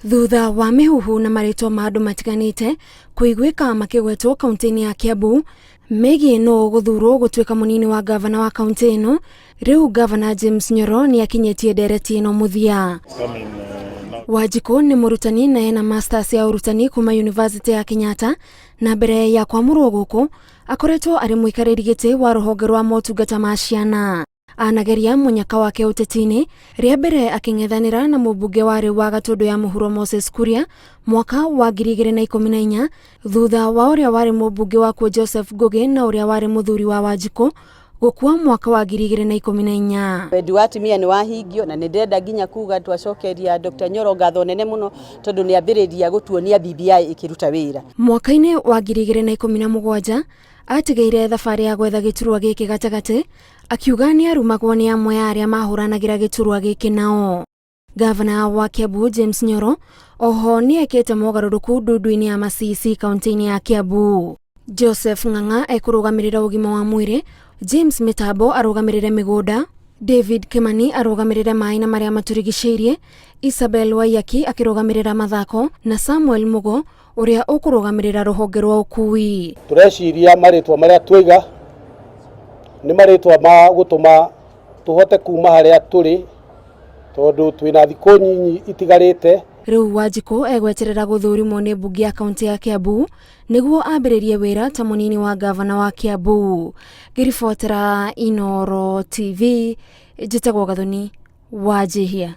Thutha wa mĩhuhu na marĩtwa ma andũ matiganĩte kũiguĩka makĩgwetwo kaunti-inĩ ya Kiambu megiĩ nũ gũthurwo gũtuĩka mũnini wa ngavana wa kaunti ĩno, rĩu ngavana James Nyoro nĩ akinyĩtie ndereti ĩno mũthia. Wanjikũ nĩ mũrutani na ena masters ya ũrutani kuma University ya Kenyatta, na mbere ya kwamũrwo gũkũ akoretwo arĩ mũikarĩri gĩtĩ wa rũhonge rwa motungata ma ciana. Anageria mũnyaka wake ũteti-inĩ rĩa mbere akĩng'ethanĩra na mũmbunge wa rĩu wa Gatũndũ ya Mũhuro Moses Kuria mwaka wa 2014, thutha wa ũrĩa warĩ mũmbunge wakuo Joseph Ngũgĩ na ũrĩa warĩ mũthuri wa Wanjikũ gũkua mwaka wa 2014. Wendi wa atumia nĩ wahingio, na nĩ ndĩrenda nginya kuga twacokeria Dr. Nyoro ngatho nene mũno tondũ nĩ ambĩrĩria gũtuonia BBI ĩkĩruta wĩra. Mwaka-inĩ wa 2017 atigĩire thabarĩ ya gwetha gĩturwa gĩkĩ gatagatĩ, akiuga nĩ arumagwo nĩ amwe a arĩa mahũranagĩra gĩturwa gĩkĩ nao. Gavana wa Kiambu James Nyoro oho nĩ ekĩte mogarũrũku ndundu-inĩ ya Masisi kaunti-inĩ ya Kiambu. Joseph Ng'ang'a ekũrũgamĩrĩra ũgima wa mwĩrĩ, James Mĩtambo arũgamĩrĩre mĩgũnda, David Kimani arũgamĩrĩre maĩ na marĩa matũrigicĩirie, Isabel Waiyaki akĩrũgamĩrĩra mathako na Samuel Mugo ũrĩa ũkũrũgamĩrĩra rũhonge rwa ũkui. Tũreciria marĩtwa marĩa twaiga nĩ marĩtwa ma gũtũma tũhote kuma harĩa tũrĩ tondũ twĩna thikũ nyinyi itigarĩte. Rĩu Wanjikũ egweterera gũthũrimwo nĩ mbunge ya kaunti ya Kiambu nĩguo ambĩrĩrie wĩra ta mũnini wa ngavana wa Kiambu. Ngĩribotera Inooro TV, njĩtagwo Gathoni Wanjihia.